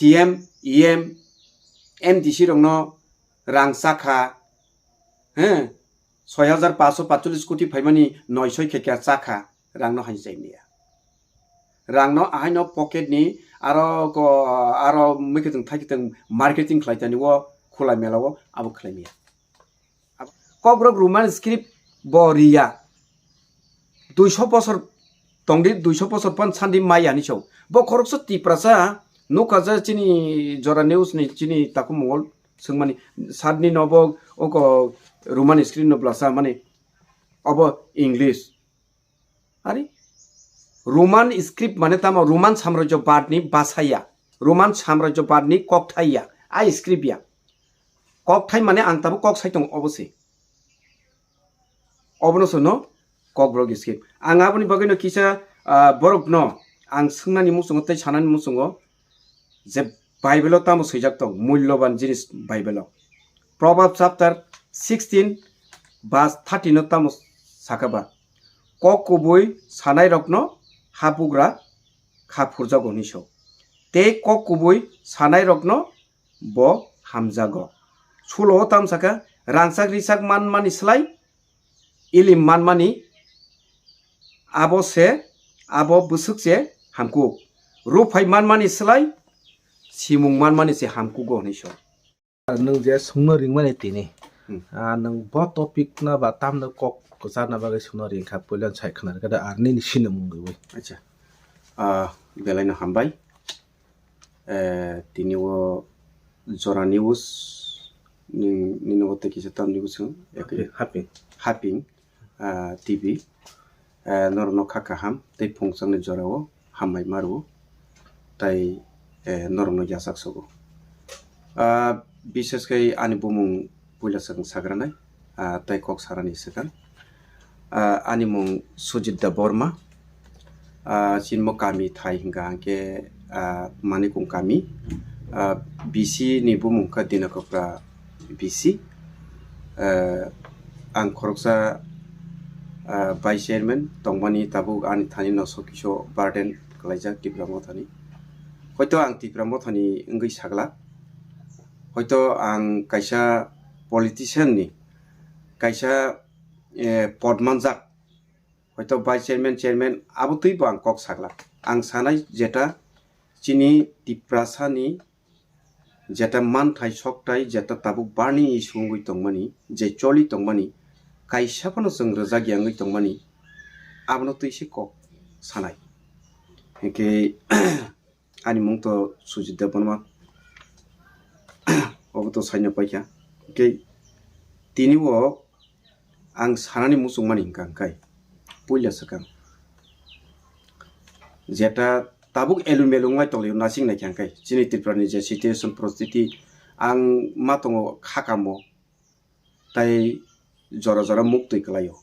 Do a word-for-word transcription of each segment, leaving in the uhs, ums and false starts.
T M, E M, M D C rokno rang chakha, he, soi hajar paanch sho patchollis koti phaimani noi soi khe kya chakha, rangno hai chai maya. Rangno ahaino pocket ni aro ko, aro mikhe tong thai tong marketing khlai tani o khulai mela o abo khlai maya. Kokborok Roman script bo riya. Duiso bosor tongdi, duiso bosor phan sandi maya ni so. Bo khoroksa Tiprasa nukha je chini Jora News ni chini takhuk mongol swngmani sadni no bo oko Roman script no blasa mani obo English. Ari, Roman script mane tamo Roman samrajyobad ni basa ya, Roman samrajyobad ni kokthai ya, a script ya. Kokthai mane ang tabuk kok sai tong obo se. Obono sono Kokborok script. Ang aboni bagwi no kisa, ah, borok no ang swngnani muchungo tei sanani muchungo je Bible o tamo swijak tong, mulloban jinis Bible o. Proverbs chapter sixteen verse thirteen o tamo saka ba, "Kok kubui sanai rokno habugra kha phurjago," hinwi so. Tei kok kubui sanai rokno bo hamjago. Sulo o tamo saka, "Rangchak risak manmani slai ilim manmani abo se, abo bwswk se hamkuk. Ruphai manmani slai simung manmani se hamkugo," hinwi so. Nwng je swngno ringmani tini, Hmm. ah, nwng bo topic no ba tamno kok kwcharna bagwi swngno ringkha, puila sai khna rwkha da, ar nini sinimung gwi. Acha. Ah, belai no hambai. Eh, tini o Jora News ni, nini o tei kisa tam news swng. Haping. Haping. Ah, T V, eh, norokno kha kaham tei phungchangni jorao hambai ma rwo, tei, eh, norokno yachak sogo. Ah, bishesh khe ani bumung puila swkang sagranai, ah, tei kok sarani swkang. Ah, ani mung Sujit Debbarma. Ah, chini bo kami thai hwnkha hwnkhe, ah, Manikung kami. Ah, B C ni bumung kha Dinakopra B C. Ah, ang khoroksa, ah, vice chairman tongmani tabuk ani thani no sokiso burden kwlaijak Tipra Mothani. Hoito ang Tipra Mothani wngwi sagla. Hoito ang kaisa politician ni kaisa, eh, pod manjak. Hoito vice chairman, chairman abo twi bo ang kok sagla. Ang sanai jeta chini Tiprasa ni jeta manthai soktai jeta tabuk burning issue wngwi tongmani, je choli tongmani, kaisa phano chwng rwjak ya wngwi tongmani, abono twi se kok sanai. Hinkhe ani mung to Sujit Debbarma. Obo to saino paikha. Hinkhe tini o ang sanani muchungmani hwnkha hwnkhe puila swkang jeta tabuk elumelu wngwi tonglaio, nasing naikha hwnkhe chini Tripura ni je situation poristiti ang ma tongo khakamo tei jora jora muktwi kwlaio.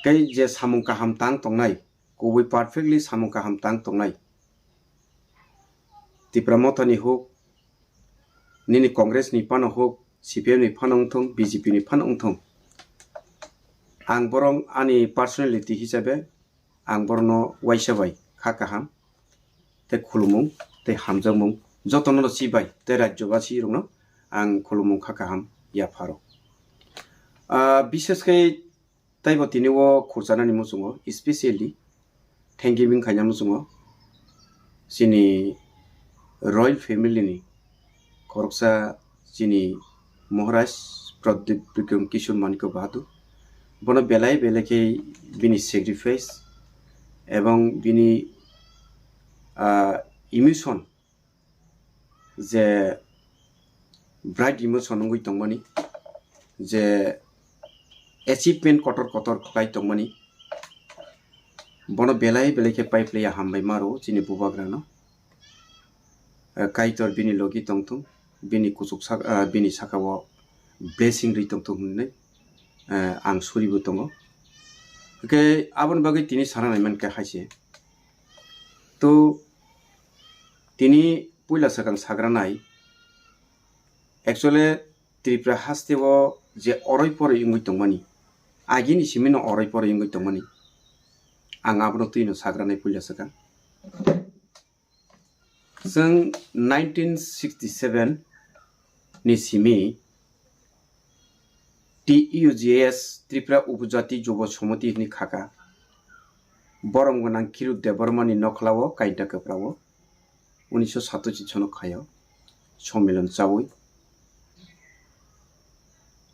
Tei je samung kaham tang tongnai, kubui perfectly samung kaham tang tongnai. Tipra Mothani huk, nini Congress ni phano huk, C P M ni phano wngthung, B J P ni phano wngthung. Ang borok ani personality hisabe ang borokno waisa bai kha kaham tei khulumung tei hamjakmung jotono no si bai tei rajyobasi rokno ang khulumung kha kaham yapharo. Ah, bishesh khe taibo tini o khurchanani muchungo, specially thank giving khaina muchungo chini royal family ni khoroksa chini Maharaj Pradip Bikram Kishore Manikya Bahadur. Bono belai belai khe bini sacrifice ebong bini, ah, emotion, je bright emotion wngwi tongmani, je achievement kotor kotor khlai tongmani, bono belai belai khe pai phlaiya hambai ma rwo chini bubagrano. Eh, Kaitor bini logi tongthung, bini kuchuk sak-, ah, bini saka o blessing rwi tongthung hwnwi, eh, ang suribo tongo. Hwnkhe aboni bagwi tini sana naimankha hai se. To tini puila swkang sagranai, actually Tripura haste o je oroi poroi wngwi tongmani, agini simi no oroi poroi wngwi tongmani, ang abono twino sagranai puila swkang. Chwng nineteen sixty seven ni simi T U J S, Tripura Upajati Jubo Samiti hwnwi khaka. Borom gwnang Khiru Debbarmani nokhlao kainta kwprao unisho satashi sono khaio sommilon chaui.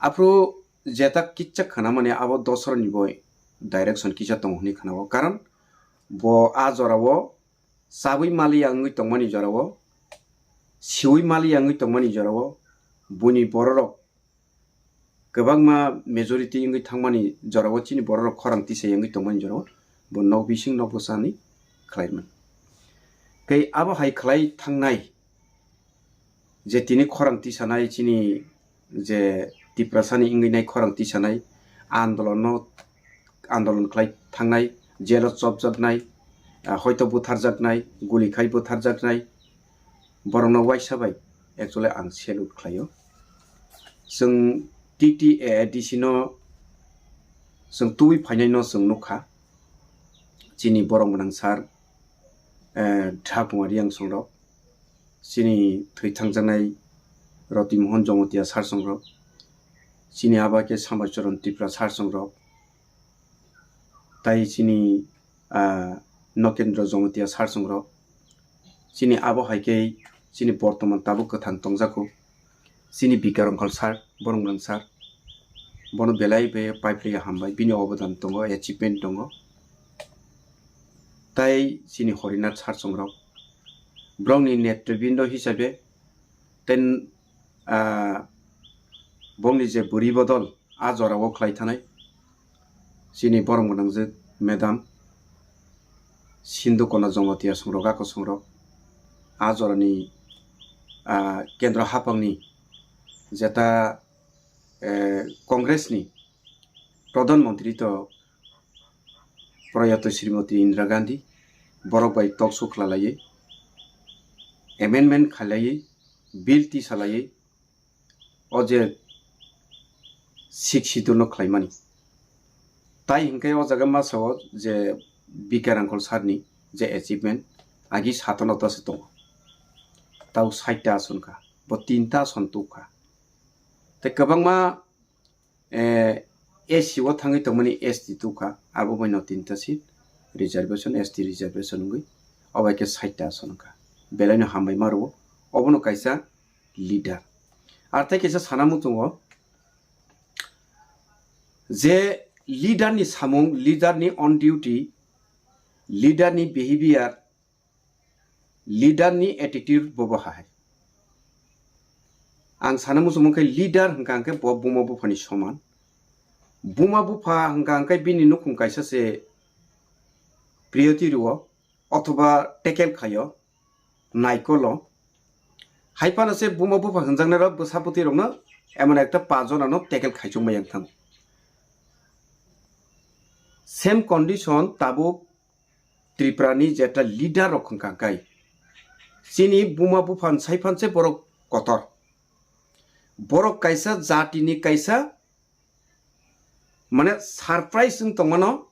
Aphuru jeta kisa khanamani abo dosroni bo direction kisa tongo hwnwi khanao. Karon bo a jorao chabwi maliya wngwi tongmani jorao, siwi maliya wngwi tongmani jorao, buini bororok kwbangma majority wngwi thangmani jorao chini bororok khorang tisa wngwi tongmani jorao bo nok bising nok bwsani khlaimani. Tei abo hai khlai thangnai je tini khorang tisanai chini je Tiprasani wngwi nai khorang tisanai andolonno andolon khlai thangnai, jelo chopjaknai, ah, hoito butharjaknai, guli khai butharjaknai, borokno waisa bai actually ang salute khlaio. Chwng T T A A D C no chwng tubui phainaino chwng nukha, chini borok gwnang sir, eh, Dhakuma Riang songrok, chini thwi thangjaknai Roti Mohon Jamatia sir songrok, chini abo khe Sambai Charan Tripura sir songrok, tai chini, ah, Nokendra Jamatia sir songrok, chini abo hai khe chini bortoman tabuk kwthang tongjago, chini Bikar Rongkhal sir, borok gwnang sir, bono belai bai paiphlaiya hambai, bini obodan tongo, achievement tongo. Tai chini Horinath sir songrok, borokni netribindo hisabe ten, ah, bongni je bwrwi bodol a jorao khlai thanai chini borom gwnangjwk madam Sindhu Kona Jamatia songrok, ako songrok a jorani, ah, kendro haphangni jeta, eh, Congressni Pradhan Mantri to Proyato Srimati Indira Gandhi borok bai talk show khlaiwi, amendment khlaiwi, bill tisalaiwi, o je Sixth Schedule no khlaimani. Tai hinkhe o jaga ma sao je Bikar Rongkhal sir ni je achievement agi satano ta se tongo. Tao sait ta ason kha, bo tinta ason tuk kha. Tei kwbangma, eh, S C o thangwi tongmani S T tuk kha, abo bai no tinta seat reservation, S T reservation wngwi, o bai khe sait ta ason kha. Belai no hambai ma rwo, obono kaisa leader. Ar tei kaisa sana muchungo je leader ni samung, leader ni on duty, leader ni behavior, leader ni attitude bo bo hai. Ang sana muchungo khe leader hwnkha hwnkhe bo buma buphani soman. Buma bupha hwnkha hwnkhe bini nukhung kaisa se priority rwo, othoba tackle khaio, naikolo. Hai phano se buma bupha hwnjaknai rok bwsa bwtwi rokno emon ekta pa jona no tackle khaichuk mai yang thango. Same condition tabuk Tripura ni jeta leader rok hwnkha kai. Chini buma buphan sai phan se borok kotor. Borok kaisa jati ni kaisa mane surprise wng tongmano,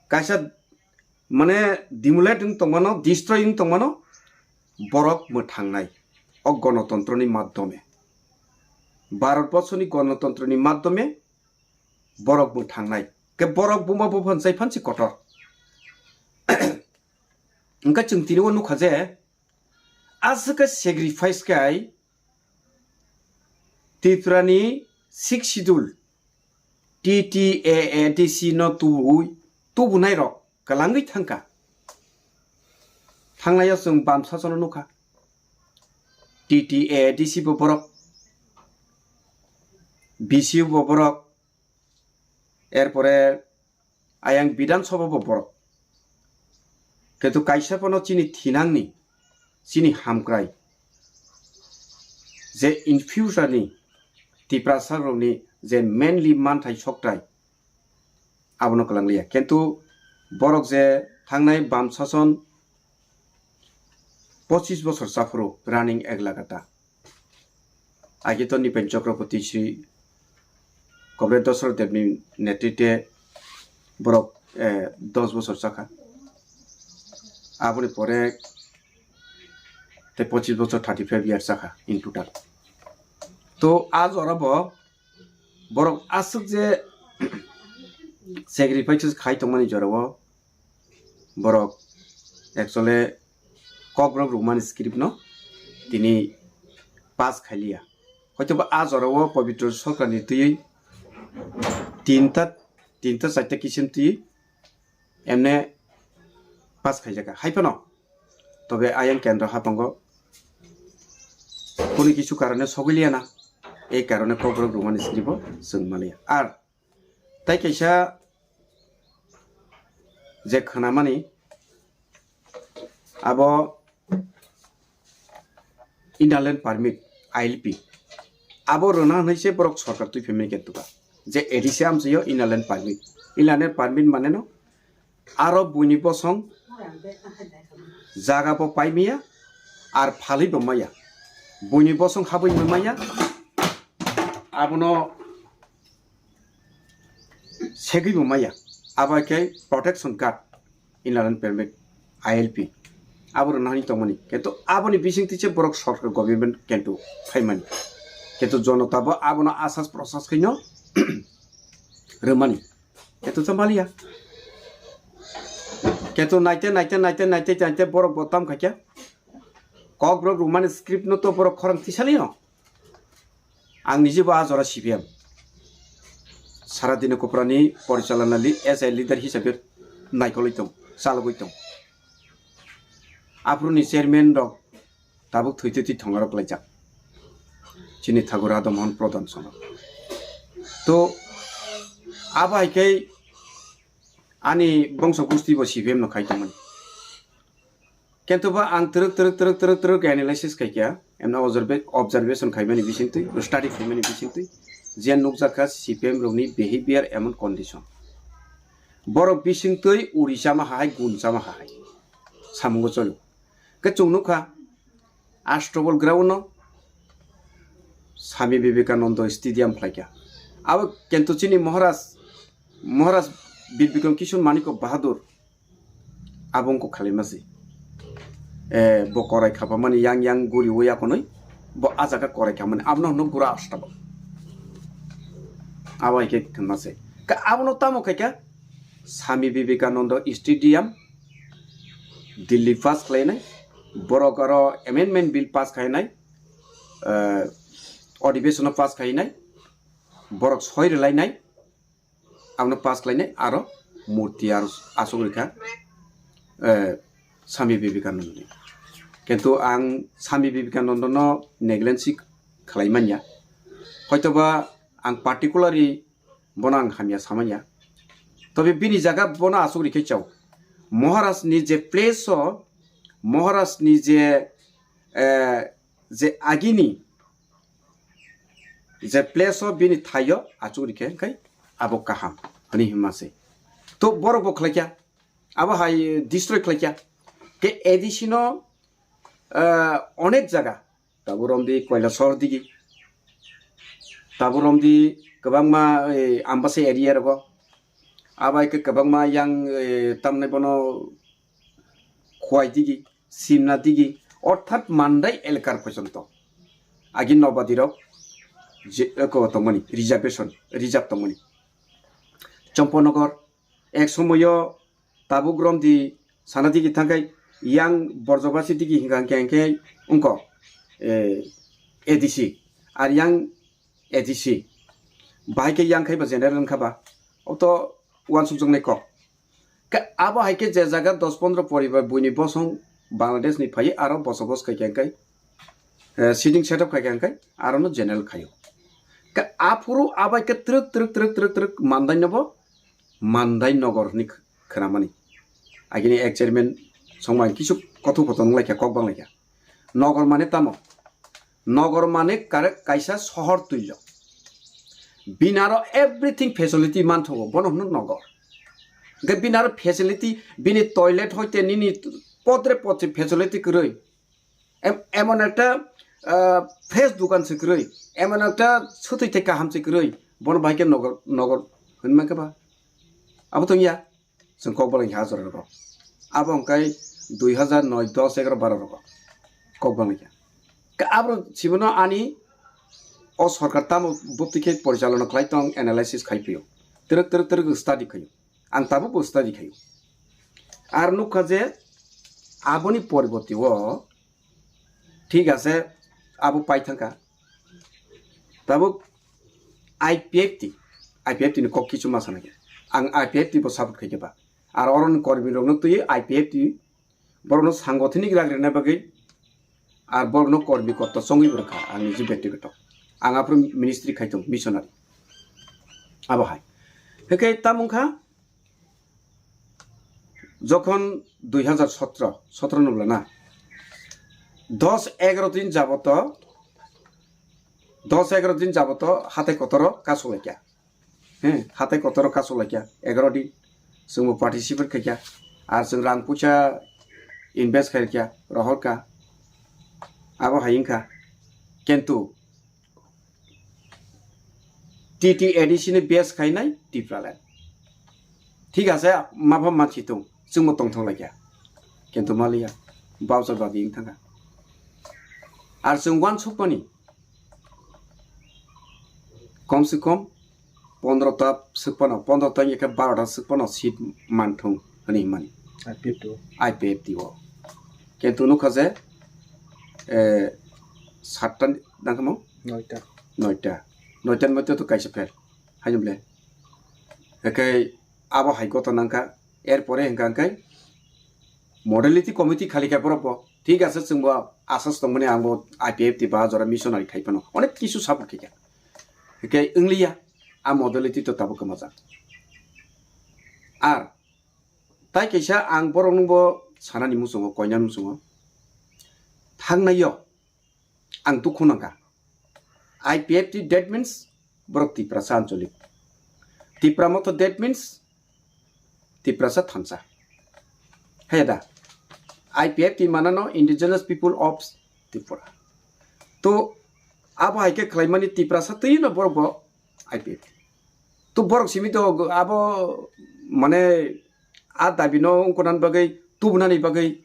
kaisa mane demolish wng tongmano, destroy wng tongmano borok mwthangnai o gonotontro ni madhyome. Bharat borso ni gonotontro ni madhyome borok mwthangnai. Ke borok buma buphan sai phan se kotor. Hwnkhe chwng tini o nukha je aswk khe sacrifice khai Tripura ni Sixth Schedule T T A A D C no tubui, tubunai rok kwlangwi thangkha. Thanglaiyo chwng bam sasono nukha. T T A A D C bo borok, B C U bo borok, erpore ayang Bidhan Sabha bo borok. Kintu kaisa phano chini thinangni, chini hamkrai je in future ni Tiprasa rokni je mainly manthai soktai abono kwlangliya. Kintu borok je thangnai bam sason pochis bosor chaphuru running ek lagata. Agi to Nipen Chakraborty Sri Comrade Dasarath Debni netrite borok, eh, dos bosor chakha. Aboni pore tei pochis bochor, thirty five years chakha in total. To a jora bo borok aswk je sacrifices khai tongmani jora o borok actually Kokborok Roman script no tini pass khailiya. Hoitoba a jora o Pabitro Sarkar ni twiwi tinta, tinta charta kisim twiwi emne pass khaijaka. Hai phano tobe ayang kendro hapango kunu kisu karone sogwi liya na. Ei karone Kokborok Roman script o chwng maliya. Ar tai kaisa je khwnamani abo Inner Line Permit, I L P, abo rwna hwnwi se borok sorkar twi phaimani khe tuka je A D C amchaio Inner Line Permit. Inner Line Permit mane no aro buini bosong jaga bo paimaya, ar phalwi bo maya, buini bosong habwi maya, abono segwi bo maya, abo khe protection guard, Inner Line Permit, I L P, abo rwna hwnwi tongmani. Kintu aboni bisingtwi se borok sorkar government kintu phaimani. Kintu jonota bo abono asas prosas khaino rwmani. Kintu chwng maliya. Kintu naite, naite, naite, naite, naite borok bo tam khaikha. Kokborok Roman script no to borok khorang tisalino. Ang nijebo a jora C P M. Sara dini Koprani porichalana li as a leader hisabe naikolwi tong, chalogwi tong. Aphuruni chairman rok tabuk thwi thwi thwi thongarok laijak. Chini Thakur Radha Mohan Pradhan sono. To abo hai khe ani bongso gusti bo C P M no khai tongmani. Kintu ba ang twrwk, twrwk, twrwk, twrwk, twrwk analysis khai kha, emno observa-, observation khaimani bisingtwi, study khaimani bisingtwi, je nukjakha C P M rokni behavior emon condition. Borok bisingtwi uri chama hahai, gun chama hahai. Samungo cholo. Khe chwng nukha, Ashtobal ground no Swami Vivekananda Stadium khlaikha. Abo kintu chini Maharaj, Maharaj Bir Bikram Kishore Manikya Bahadur abo wngkha khalaima se. Eh, bo korai khapamani yang yang guri o yakonwi bo a jaga korai khamani. Abono hwno gura Ashtobal. Abo hai khe khwna se. Ka abono tamo khai kha Swami Vivekananda Stadium Delhi pass khlainai. Borok aro amendment bill pass khainai. Eh, adhibeshon pass khainai. Borok soi rwlainai. Abono pass khlainai aro murti aro aswk rwkha, eh, Swami Vivekananda ni. Kintu ang Swami Vivekananda no neglect si khlai manya. Hoitoba ang particularly bono ang hamya samanya. Tobe bini jaga bono aswk rikhe chao. Maharaj ni je place o, Maharaj ni je, eh, je agini je place o bini thaio achuk rikhe khai abo kaham hwnwi himma se. To borok bo khlaikya, abo hai destroy khlaikya. Ke A D C no, ah, onek jaga, tabuk romdi Koilasor digi, tabuk romdi kwbangma, eh, Ambasa area rogo, abo hai khe kwbangma yang, eh, tamni bono Khowai digi, Simna digi, orthat Mandai elakar porjonto. Agi Nobadi rok je, eko tongmani, reservation, reserve tongmani. Chomponogor, ek somoyo tabuk romdi sana digi thangkai, yang Borjobasi digi hingka hingke hingke ungko, eh, A D C. Ar yang A D C. Bahai khe yang khai ba general wngkha ba. Oto uansukjaknai kok. Khe abo hai khe je jaga dos pondro poribar buini bosong Bangladesh ni phai aro bosok bos khai khe hingkai, eh, sitting setup khai khe hingkai aro no general khaio. Khe aphuru abai khe twrwk, twrwk, twrwk, twrwk, twrwk Mandai no bo Mandai Nogor hwnwi khwnamani. Agini ek chairman songmani kisu kothopotong wnglaikha, kok banglaikha. Nogor mane tamo? Nogor mane kare-, kaisa sohor tullo. Binaro everything facility manthogo, bono hwno nogor. Hwnkhe binaro facility, bini toilet hoite nini potre potre facility kwrwi. Em-, emon ekta, ah, fresh dukan se kwrwi, emon ekta swtwi tei kaham se kwrwi, bono bahai khe nogor, nogor hwnwi mankhe ba? Abo tongya? Chwng kok bolong ha jora rogo. Abo hwnkhe dui hazar noi, dos, egaroh, baro rogo. Kok banglaikha. Ka abro sibino ani o sorkar tamo bwtwi khe porichalona khlai tong analysis khai phio. Twrwk twrwk twrwk study khaio. Ang tabuk bo study khaio. Ar nukha je aboni poriboti o thik ase abo pai thangkha. Tabuk I P F T, I P F T ni kok kichu ma sana khe. Ang I P F T bo support khai khe ba. Ar oroni kormi rokno twi I P F T borokno sangothini rak rina bagwi ar borokno kormi kotta chongwi bo rwkha ang niji bektigoto. Ang aphuru ministry khai tongo, missionary. Abo hai. Hwnkhe tamo wngkha jokhon dui hazar sotro, sotro no bwla na? Dos egaro din jaboto, dos egaro din jaboto hatai kotoro kasu laikya. He, hatai kotoro kasu laikya, egaro din. Chwngbo participate khaikya. Ar chwng rang puisa invest khaikya, rohorkha. Abo hai wngkha. Kintu T T A D C ni base khainai Tipraland. Thik ase, mapha mansi tong, chwngbo tongthok laikya. Kintu maliya, bausa bagi wng thangkha. Ar chwng uansukmani, kom se kom pondro ta swk phano, pondro ta wngya khe baro ta swk phano seat manthung hwnwi hwnmani I P F T o. I P F T o. Kintu nukha je, eh, satta nangkha mo? Noita. Noita. Noita ni moddhe to kaisa fail. Haino ble. Ekai abo hai kota nangkha. Erpore hwnkha hwnkhe modality committee khali khe borok bo thik ase, chwngbo asas tongmani, angbo I P F T ba jora missionary khai phano onek kisu support khaikha. Hwnkhe wngliya, a modality to tabuk kwmajak. Ar tai kaisa ang borok nungbo sanani muchungo, koinani muchungo. Thangnaio ang dukhu nangkha. I P F T that means borok Tiprasa anchalik. Tipra Motha that means Tiprasa thansa. Haya da? I P F T manano Indigenous People of Tripura. To abo hai khe khlaimani Tiprasa twi no borok bo I P F T. To borok simi to abo mane a dabi no wngkha nani bagwi, tubunani bagwi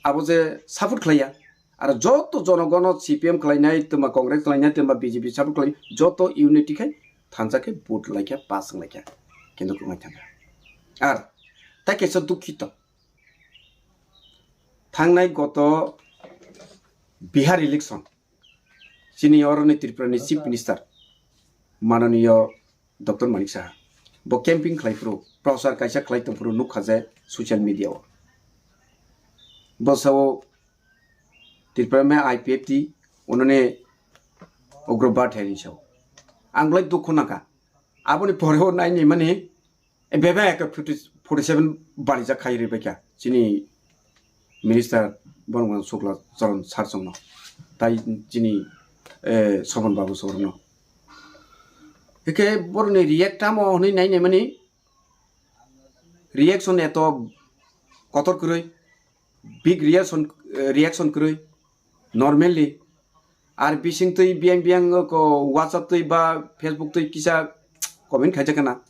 abo je support khlaiya. Aro joto jonogono C P M khlainai, twma Congress khlainai, twma B J P support khlai, joto unity khai thansa khe vote laikha, pass wnglaikha. Kintu kwmai thangkha. Ar tai kaisa dukhito. Thangnai goto Bihar election chini oroni Tripura ni Chief Minister mananiyo Doctor Manik Saha. Bo camping khlai phuru, prochar kaisa khlai tong phuru nukha je social media o. Bo sao Tripura me I P F T unone ugrobad hai sao. Ang belai dukhu nangkha. Aboni pore o nai ni mani, e, bebak forty, forty seven balijak khai ri baikha chini minister Bonwang Sukla Charan sir chwngno, tai chini, eh, Sobon Babu sir no. Hike boroni react tamo hwnwi nai nai mani, reaction eto kotor kwrwi, big reaction, eh, reaction kwrwi, normally. Ar bising twi biyang biyang ko WhatsApp twi ba Facebook twi kisa comment khaijak na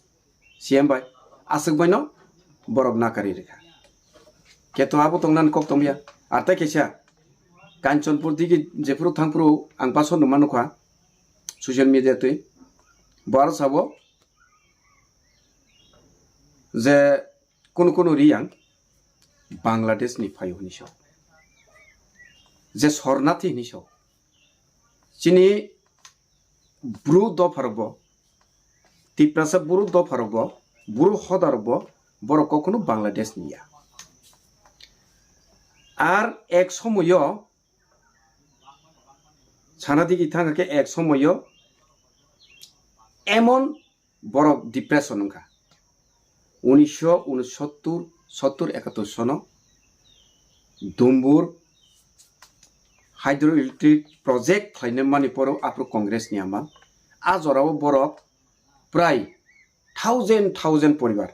C M bai, aswk bai no borok nakari rikha. Keto abo tongnan kok tongya. Ar tai kaisa Kanchanpur digi jephuru thangphuru ang paso numa nukha social media twi. Bo aro sabo je kunu kunu riyang Bangladesh ni phaio hwnwi sao, je sornathi hwnwi sao. Chini bru dopharok bo, Tiprasa bru dopharok bo, bru hodarok bo, borok kokhno Bangladesh ni ya. Ar ek somoyo sana digi thangkha khe ek somoyo emon borok depression wngkha. Unisho unsottor, sottor, ekattor sono Dumbur hydroelectric project khlaina mani poro aphuru Congress ni ama. A jorao borok prai thousand thousand poribar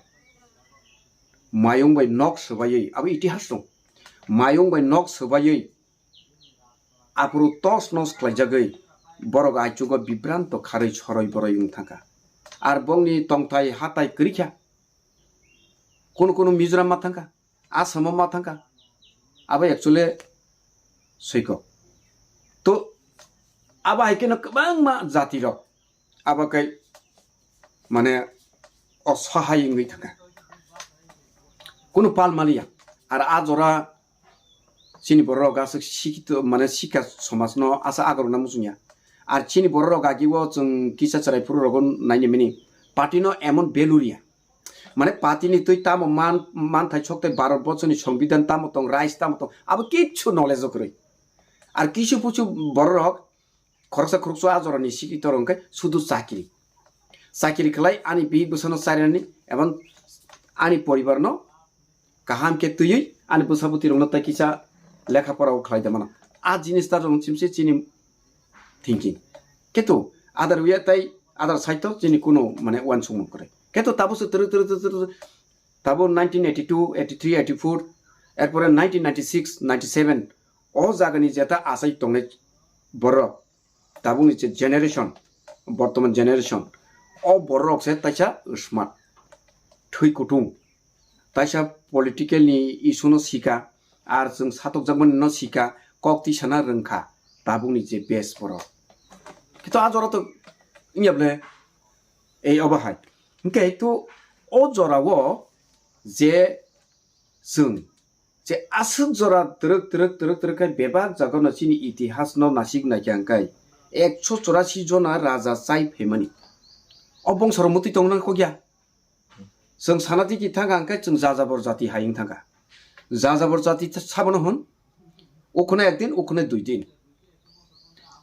mayung bai nok swbaiwi, abo itihas dong, mayung bai nok swbaiwi aphuru tos nos khlaijagwi borok aichugo bibranto kharwi soroi boroi wng thangkha. Ar bongni tongthai hatai kwrwikha. Kunu kunu Mizoram ma thangkha, Assam ma thangkha. Abo actually soiko. To abo hai kheno kwbangma jati rok abo kai mane osahai wngwi thangkha, kunu pal maliya. Ar a jora chini borok rok aswk sikito mane sikha somaj no asa agaruna muchungya. Ar chini borok rok agi o chwng kisa chwrai phuru rogo naini mini party no emon value riya. Mane party ni twi tamo man, manthai sok tei Bharat borso ni songbidhan tamo tong, rights tamo tong, abo kichu knowledge o kwrwi. Ar kisu pusu borok rok khoroksa khoroksa a jora ni sikito rok hwnkhe sudu chakiri. Chakiri khlai ani bihik bwsano charinani ebong ani poribar no kaham khe twiwi ani bwsa bwtwi rokno tai kisa lekha pora o khlai da mano. A jinis ta rong chimse chini thinking. Keto adar uya tai adar side to chini kuno mane uansukmung kwrwi. Keto tabo se twrwk twrwk twrwk twrwk tabo nineteen eighty-two, eighty-three, eighty-four, erpore nineteen ninety-six, ninety-seven o jagani jeta asai tongnai borok tabukni je generation, bortoman generation, o borok se taisa smart, thwi kutung, taisa political ni issue no sika, ar chwng satokjakmani no sika, kok tisana rwngkha tabukni je base borok. Kito a jora to wngya bwle ei obo hai. Hwnkhe to o jora o je chwng je aswk jora twrwk twrwk twrwk twrwk khe bebak jagano chini itihas no nasik naikha hwnkhe ekso chorasi jona raja chai phaimani. O bongso rok mwtwi tongna kokya. Chwng sana tiki thangkha hwnkhe chwng jajabor jati hai wng thangkha. Jajabor jati sabono hwn, ukhunai ekdin, ukhunai dui din.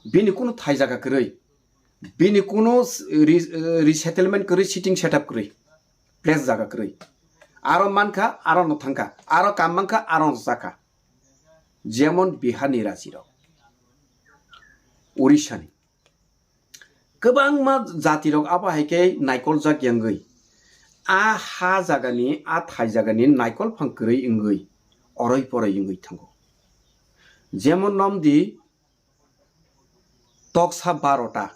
Bini kunu thai jaga kwrwi. Bini kunu s-, re-, eh, resettlement kwrwi, sitting setup kwrwi, place jaga kwrwi. Aro mankha, aro no thangkha, aro kam mankha, aro no chakha. Jemon Bihar ni raji rok, Orissa ni. Kwbangma jati rok abo hai khe naikol jak yangwi. A ha jaga ni, a thai jaga ni naikol phang kwrwi wngwi, oroi poroi wngwi thango. Jemon nomdi toksa barota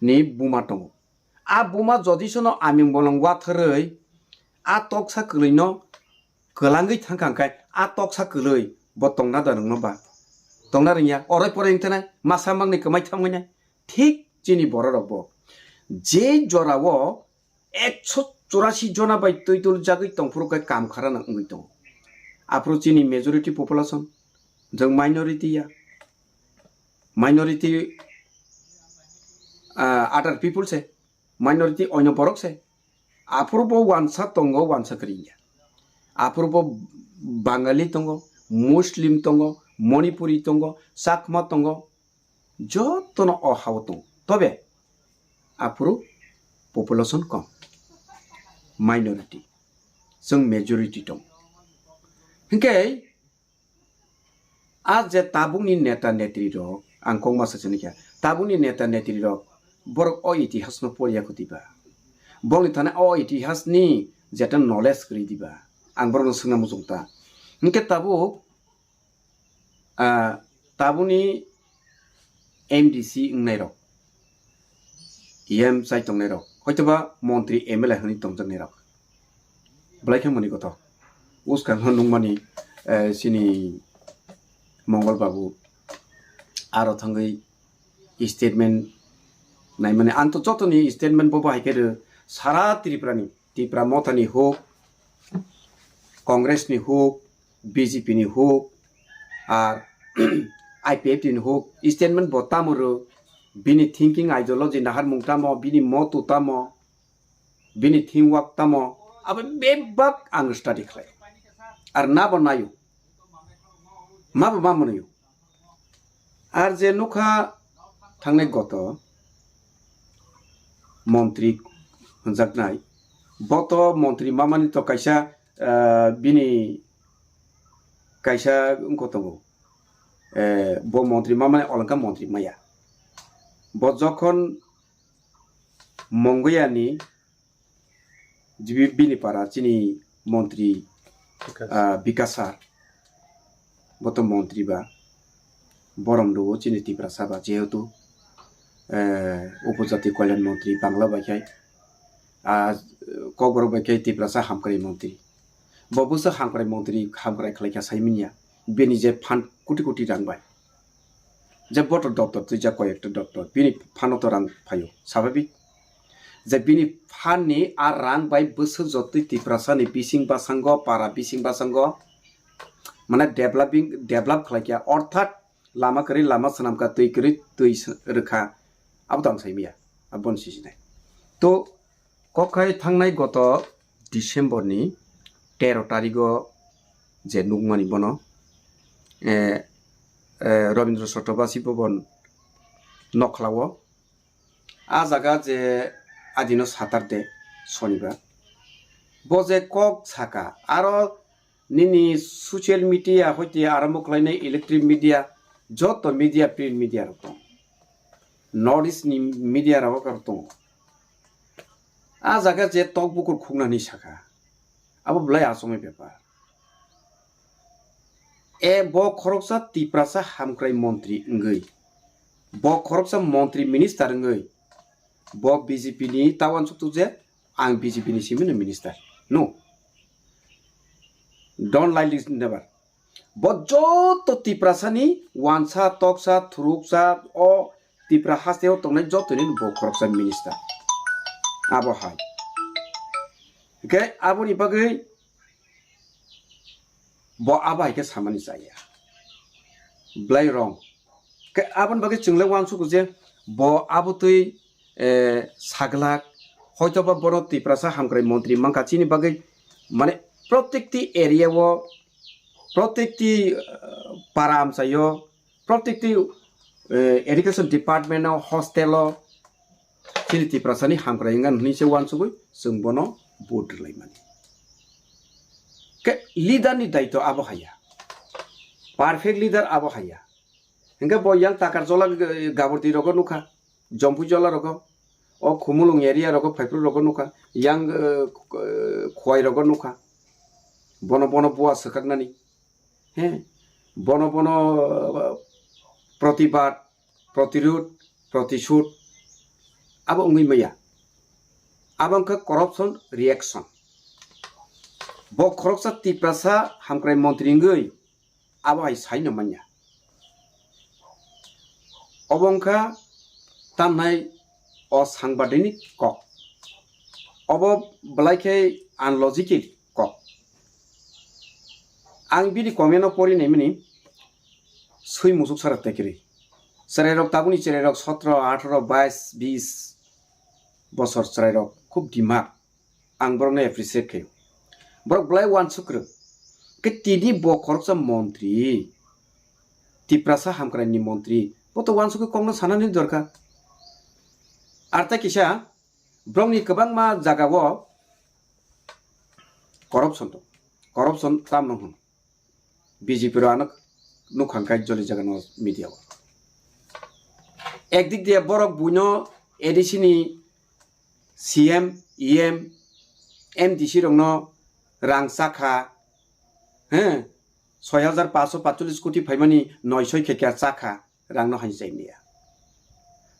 ni buma tongo. A buma jodi sono aming bolong watharwi a toksa kwlwino kwlangwi thangkha hwnkhe a toksa kwlwi bo tongna da nwngno ba? Tongna rwngya, oroi poroi wngthanai, masa mangni kwmai thamwi nai. Thik chini borok rok bo je jora o ekso chorasi jona bai twi tuljagwi tongphuru khe kam kharana wngwi tongo. Aphuru chini majority population, jwng minority ya. Minority, ah, other people se, minority oino borok se. Aphuru bo wansa tongo, wansa kwrwi ya. Aphuru bo Bangali tongo, Muslim tongo, Manipuri tongo, Chakma tongo, jotono o hao tongo. Tobe aphuru population kom, minority, chwng majority tongo. Hinkhe a je tabukni neta netri rok, ang kok masa sini kha, tabukni neta netri rok borok o itihas no poriya kho diba? Borokni thani o itihas ni jeta knowledge kwrwi diba? Ang borokno swngna muchung ta. Hinkhe tabuk ah, tabukni M D C wngnairok, E M chai tongnairok, hoitoba montri M L A hwnwi tongjaknairok, belai khe mani kotor. Bwskango nukmani, eh, chini Mongol Babu aro thangwi statement naimani. Ang to jotoni statement bo bahai khe rw, sara Tripura ni, Tipra Motha ni huk, Congress ni huk, B J P ni huk, ar I P F T ni huk, statement bo tamo rw, bini thinking ideology naharmung tamo, bini moto tamo, bini teamwork tamo, abo bebak ang study khlai. Ar nabo nayo, mabo ma mwnwio. Ar je nukha thangnai goto montri hwnjaknai, boto montri mamani to kaisa, ah, bini kaisa wngkha tongo, eh, bo montri mamani olongkha montri maya. Bo jokhon Mongoyani Jibi-, bini para chini montri, Bikas. Ah, Bikas sir, bo to montri ba, borom rwo chini Tiprasa ba, jehetu, eh, upojati kalyan montri Bangla bai khai, ah, Kokborok bai khai Tiprasa hamkrai montri. Bo bwswk hamkrai montri, hamkrai khlai kha sai manya. Bini je phan koti koti rang bai, je boto doptor twijak koyekta doptor, bini phano to rang phaio, sababik. Je bini phan ni a rang bai bwswk jotoi Tiprasa ni bising basango, para bising basango, mane developing, develop khlai kha, orthat lama kwrwi lama swnam kha, twi kwrwi twi s-, rwkha, abo to ang sai manya, aboni sijinai. To, kok khai thangnai goto December ni tero tarigo je nukmani bono, eh, eh, Rabindra Chakrabarti Bhavan Nokhlao. A jaga je adino Saturday, Sonibar. Bo je kok saka, aro nini social media hoite arambo khlainai electronic media, joto media, print media rok tongo. North East ni media rok tongo. A jaga je tok bukur khuknani saka, abo belai achomni bepar. E bo khoroksa Tiprasa hamkrai montri wngwi, bo khoroksa montri minister wngwi, bo B J P ni ta uansuk tuk je ang B J P ni simi no minister. No. Don't lie, listen, never. Bo joto Tiprasa ni wansa, toksa, thuruksa, o Tipra haste o tongnai joto ni bo khoroksa minister. Abo hai. Hingke aboni bagwi bo abo hai khe samani chaya. Belai wrong. Khe aboni bagwi chwng le uansukgo je bo abo twi, eh, saglak, hoitoba bono Tiprasa hamkrai montri mankha, chini bagwi mane protekti area o, protekti, eh, para amchaio, protekti, eh, education department o, hostel o, chini Tiprasani hamkrai wngkha hwnwi se uansugwi chwng bono vote rwlaimani. Khe leader ni daitw abo haiya, perfect leader abo haiya. Hingke bo yang Takarjola, eh, Gabordi rogo nukha, Jompui jola rogo, o Khumulwng area rogo, Phaipru rogo nukha, yang, eh, k-, eh, Khowai rogo nukha, bono bono bua swkaknani, he, bono bono, eh, protibad, protirud, protisud, abo wngwi maya. Abo wngkha corruption reaction. Bo khoroksa Tiprasa hamkrai montri wngwi abo hai saino manya. Obo wngkha tamnai o sangbadenik kok. Obo belai khe unlogical kok. Ang bini comment o pori naimani swi musuk sara tekri. Chwrairok tabukni chwrairok sotro, atharo, bais, bis bosor chwrairok khub dimag. Ang borokno appreciate khaio. Borok belai uansuk kwrwng. Khe tini bo khoroksa montri, Tiprasa hamkraini montri, bo to uansukgwi kokno sanani dorkar. Ar tei kisa borokni kwbangma jagao corruption tong. Corruption tamno hwn? B J P rok ano nukha khe joli jagano media o. Ekdik de borok buino A D C ni C M, E M, M D C rokno rang chakha, he, soi hajar paanso patchollis koti phaimani noi soi khe kya chakha, rangno hai chai maya.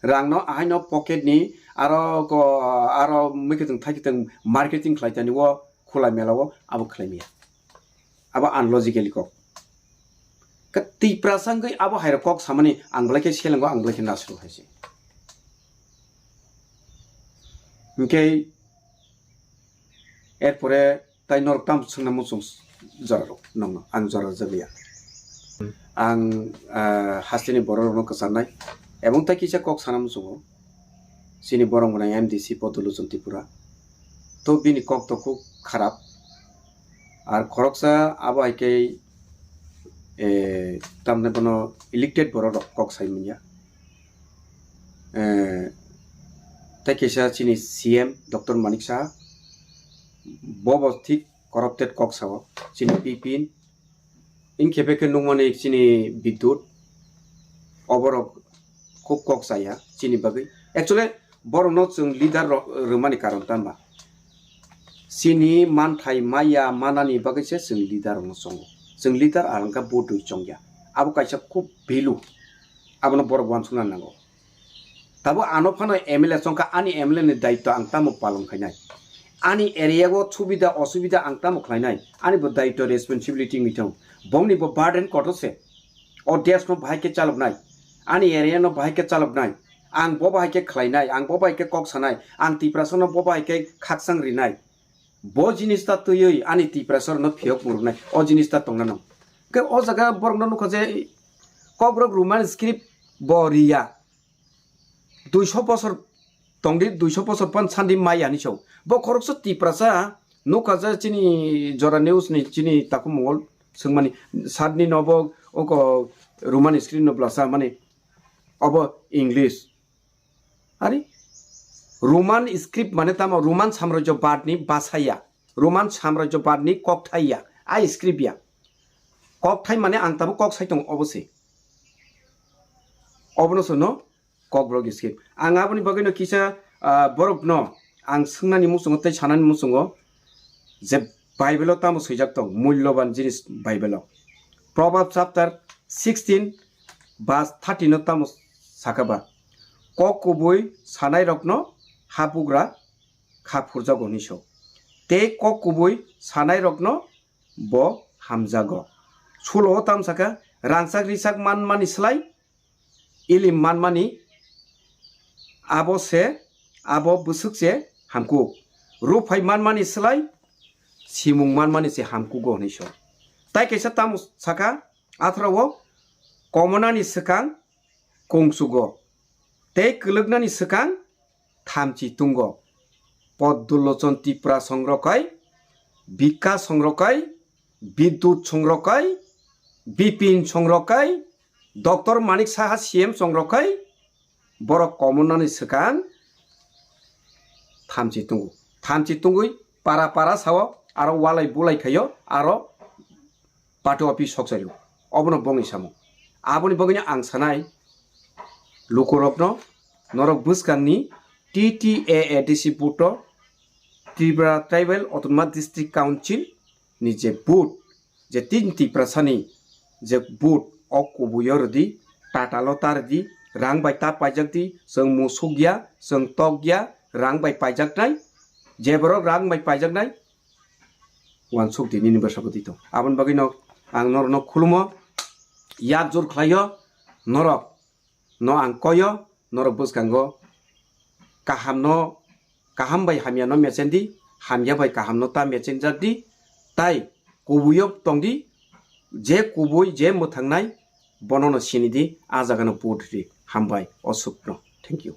Rangno ahaino pocket ni aro ko, aro mwkhwtwng thaikitwng marketing khlai tani o khulai mela o abo khlai maya. Abo unlogical kok. Ka Tiprasa wngwi abo hairok kok samani ang belai khe selengo, ang belai khe nasiro hai se. Hinkhe erpore tai norok tamo swngna muchung jorarok nokno ang jora rwjakliya. Ang, ah, hasteni bororokno kwcharnai ebong tai kisa kok sana muchungo. Chini borok mwnai M D C Poduluchon Tripura. To bini kok to khub kharap. Ar khoroksa abo hai khe, eh, tamni bono elected borok rok kok sai manya. Eh, tei kaisa chini C M Doctor Manik Saha, bo bo thik corrupted kok sao, chini P P N, Ingkhe be khe nukmani chini Bidyut, oborok khub kok chaya chini bagwi. Actually, borokno chwng leader rok rwmani karon tamba? Chini manthai maya manani bagwi se chwng leader rokno chongo. Chwng leader ar wngkha vote rwi chongya. Abo kaisa khub value. Abono borok uansukna nango. Tabo ano phano M L A chongkha, ani M L A ni daitw ang tamo palon khainai? Ani area o subida osubida ang tamo khlainai? Ani bo daityo responsibility wngwi thang. Bongni bo burden kotor se. O desh no bahai khe chaloknai. Ani area no bahai khe chaloknai. Ang bo bahai khe khlainai, ang bo bahai khe kok sanai, ang Tiprasa no bo bahai khe khaksang rinai. Bo jinis ta twiwi ani Tiprasa no phiyok murunai. O jinis ta tongna nang. Khe o jaga borok no nukha je Kokborok Roman script bo riya. Duiso bosor tongdi, duiso bosor phan sandi mai ani so. Bo khoroksa Tiprasa nukha je chini Jora News ni chini takhuk mongol swngmani satni nobo oko Roman script no blasa mani obo English. Ari Roman script mane tamo Roman samrajyo bad ni basaya, Roman samrajyo bad ni kokthai ya, a script ya. Kokthai mane ang tamo kok sai tong obo se. Obono sono Kokborok script. Ang aboni bagwi no kisa, ah, borok no ang swngnani muchungo tei sanani muchungo je Bible o tamo swijak tong, mulloban jinis Bible o. Proverbs chapter sixteen verse thirteen o tamo saka ba, "Kok kubui sanai rokno habugra kha phurjago," hinwi so. Tei kok kubui sanai rokno bo hamjago. Sulo o tamo saka, "Rangchak risak manmani slai ilim manmani abo se, abo bwswk se hamkuk. Ruphai manmani slai simung manmani se hamkugo," hinwi so. Tai kaisa tamo saka, atharo o, "Komonani swkang kungsugo, tei kwlwknani swkang thamchi tungo." Poddulochon Tipra songrokai, Bika songrokai, Bidyut songrokai, Bipin songrokai, Doctor Manik Saha C M songrokai, borok Komonani swkang thamchi tungo. Thamchi tungwi para para sao, aro walai bulai khaio, aro party office sokchaio. Obono bongni samung. Aboni bagwino ang sanai, lukurokno, norok bwskangni T T A A D C vote o Tripura Tribal Autonomous District Council ni je vote, je tin Tiprasani je vote o kubuio rwdi, tatalo ta rwdi, rang bai ta paijak di, chwng musuk ya, chwng tok ya, rang bai paijaknai, je borok rang bai paijaknai, uansuk di nini bwsabo di tong. Aboni bagwino ang norokno khulumo, yak jur khlaio, norok no ang koyo, norok bwskango kahamno, kaham bai hamyano mechendi, hamya bai kahamno ta mechenjak di, tai kubuio tongdi, je kubui, je mwthangnai, bonono sinidi, a jagano vote ri. Hambai, o sukno. Thank you.